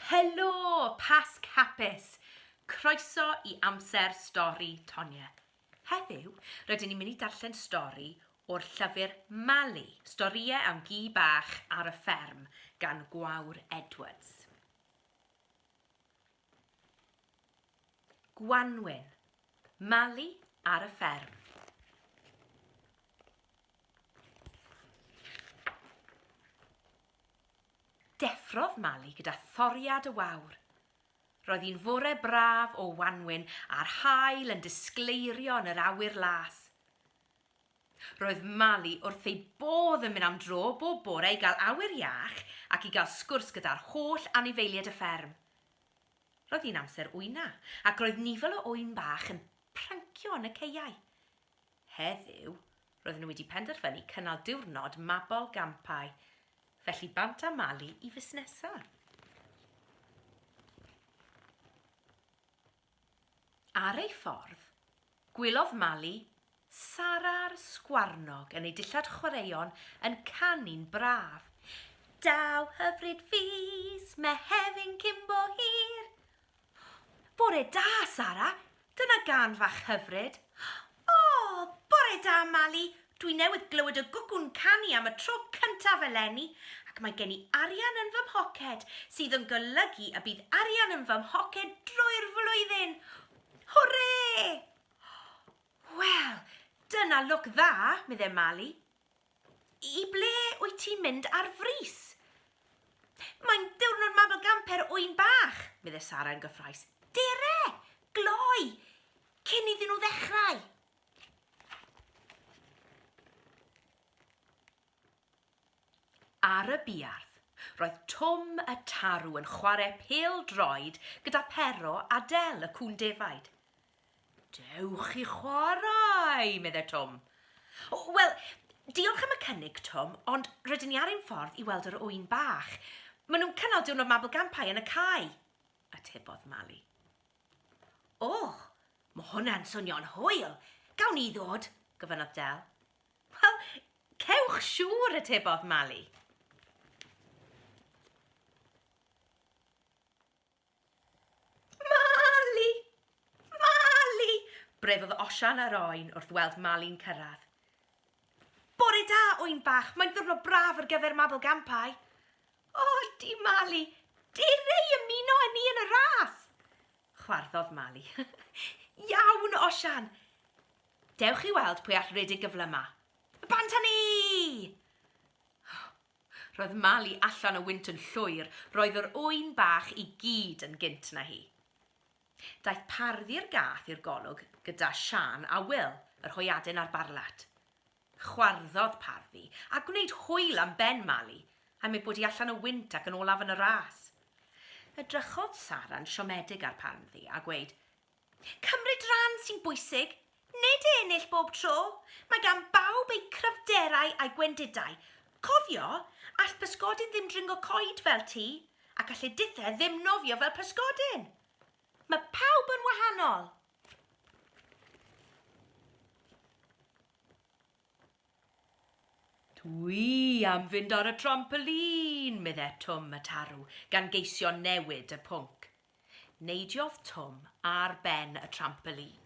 Helo, Pasg hapus! Croeso i amser stori Tonya. Heddiw, rydyn ni'n mynd i darllen stori o'r llyfr Mali, Storïau am gi bach ar y fferm gan Gwawr Edwards. Gwanwyn, Mali ar y fferm. Deffrodd Mali gyda thoriad y wawr. Roedd hi'n fore braf o wanwyn a'r haul yn disgleirio yn yr awyr las. Roedd Mali wrth ei bodd yn mynd am dro bob bore i gael awyr iach ac i gael sgwrs gyda'r holl anifeiliaid y fferm. Roedd hi'n amser wyna ac roedd nifer o ŵyn bach yn prancio yn y caeau. Heddiw, roedden nhw wedi penderfynu cynnal diwrnod mabolgampau Felly bant â Mali i fusnesa. Ar ei ffordd, gwelodd Mali Sara'r Sgwarnog yn ei dillad chwaraeon yn canu'n braf. Daw hyfryd fis Mehefin cyn bo hir. Bore da, Sara! Dyna gân fach hyfryd. O, bore da, Mali! Dwi newydd glywed y gwcw'n canu am y tro cyntaf eleni, ac mae gen i arian yn fy mhoced, sydd yn golygu y bydd arian yn fy mhoced drwy'r flwyddyn! Hwrê! Wel, dyna lwc dda, medde Mali. I ble wyt ti'n mynd ar frys? Mae'n ddiwrnod mabolgamper ŵyn bach, medde Sara yn gyffrous. Dere! Gloi! Cyn iddyn nhw ddechrau! Ar y buarth, roedd Twm y Tarw yn chwarae pêl-droed gyda Pero a Del, y cŵn defaid. Dewch i chwarae, meddai Twm. Wel, diolch am y cynnig, Twm, ond rydyn ni ar ein ffordd i weld yr ŵyn bach. Maen nhw'n cynnal diwrnod mabolgampau yn y cae, atebodd Mali. O, mae hwnna'n swnio'n hwyl. Gawn ni ddod? gofynnodd Del. Wel, cewch siŵr, atebodd Mali. Mali! Mali! Brefodd Osian yr oen wrth weld Mali'n cyrraedd. Bore da, oen bach, mae'n ddiwrnod braf ar gyfer mabolgampau. O, di Mali, dere i ymuno â ni yn y ras! Chwarddodd Mali. Iawn, Osian! Dewch i weld pwy all redeg gyflyma. Bant â ni! Roedd Mali allan o wynt yn llwyr, roedd yr ŵyn bach i gyd yn gynt na hi. Daeth parddu'r gath i'r golwg gyda Siân a Wil, yr hwyaden a'r barlat. Chwarddodd Parddu, a gwneud hwyl am ben Mali, am ei bod hi allan o wynt ac yn olaf yn y ras. Edrychodd Sara'n siomedig ar Parddu a gweud, Cymryd rhan sy'n bwysig, nid ennill bob tro. Mae gan bawb eu cryfderau a'u gwendidau. Cofio, all pysgodyn ddim dringo coed fel ti, ac alle dithe ddim nofio fel pysgodyn. Mae pawb yn wahanol. Dwi am fynd ar y trampolîn, medde Twm y Tarw, gan geisio newid y pwnc. Neidiodd Twm ar ben y trampolîn.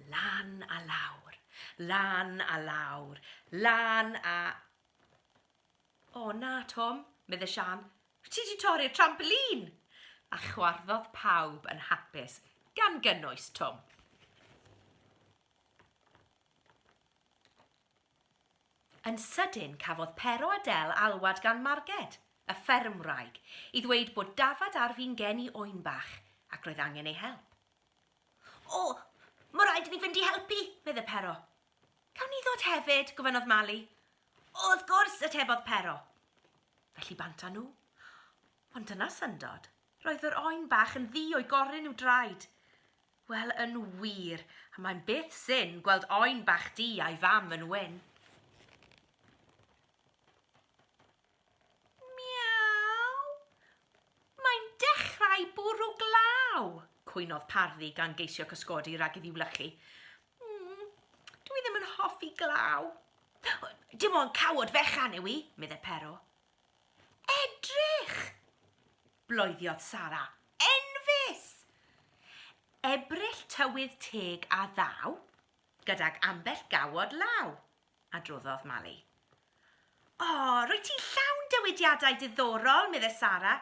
Lan a lawr, lan a lawr, lan a... O na, Twm, medde Siân, ti 'di torri'r trampolîn! A chwarddodd pawb yn hapus, gan gynnwys Twm. Yn sydyn cafodd Pero a Del alwad gan Marged, y ffermwraig, i ddweud bod dafad ar fin geni oen bach ac roedd angen ei help. O, mae rhaid i ni fynd i helpu, medde Pero. Gawn ni ddod hefyd? gofynnodd Mali. O, wrth gwrs, atebodd Pero. Felly bant â nhw. Ond dyna syndod. Roedd yr oen bach yn ddu o'i gorun i'w draed. Wel, yn wir, a mae'n beth syn gweld oen bach du a'i fam yn wyn. Miaw! Mae'n dechrau bwrw glaw! cwynodd Parddu gan geisio cysgodi rhag iddi wlychu. Mm, dwi ddim yn hoffi glaw. Dim ond cawod fechan yw i, medde Pero. Edrych! Bloeddiodd Sara. Enfys! Ebrill tywydd teg a ddaw, gydag ambell gawod law, adroddodd Mali. O, rwyt ti'n llawn dywydiadau diddorol, medde Sara,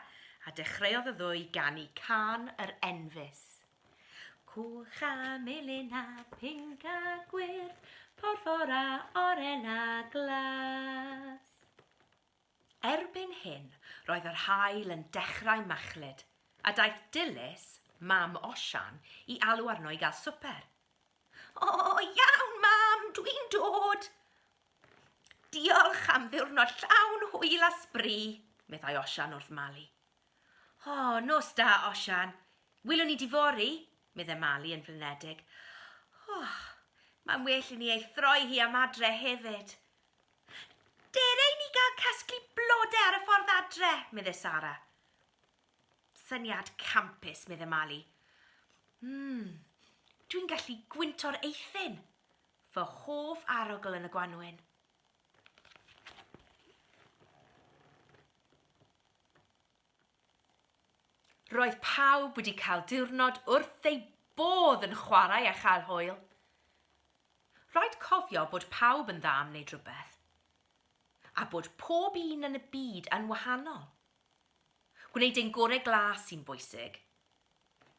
a dechreuodd y ddwy ganu cân yr enfys. Coch a melyn a phinc a gwyrdd, porffor a oren a glas. Erbyn hyn, roedd yr haul yn dechrau machlud, a daeth Dilys, mam Osian, i alw arno i gael swper. O, iawn, mam, dwi'n dod! Diolch am ddiwrnod llawn hwyl a sbri, meddai Osian wrth Mali. O, nos da, Osian. Wylwn ni di fory, meddai Mali yn flinedig. O, mae'n well i ni ei throi hi am adre hefyd. Dere i ni gael casglu blode ar y ffordd adre, medde Sara. Syniad campus, medde Mali. Mm, dwi'n gallu gwynto'r eithin. Fy hoff arogl yn y gwanwyn. Roedd pawb wedi cael diwrnod wrth eu bodd yn chwarae a chael hwyl. Rhaid cofio bod pawb yn dda am wneud rhywbeth, a bod pob un yn y byd yn wahanol. Gwneud ein gorau glas sy'n bwysig,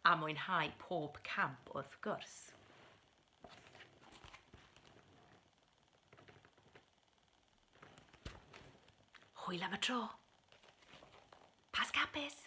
a mwynhau pob camp wrth gwrs. Hwyl am y tro. Pasg hapus!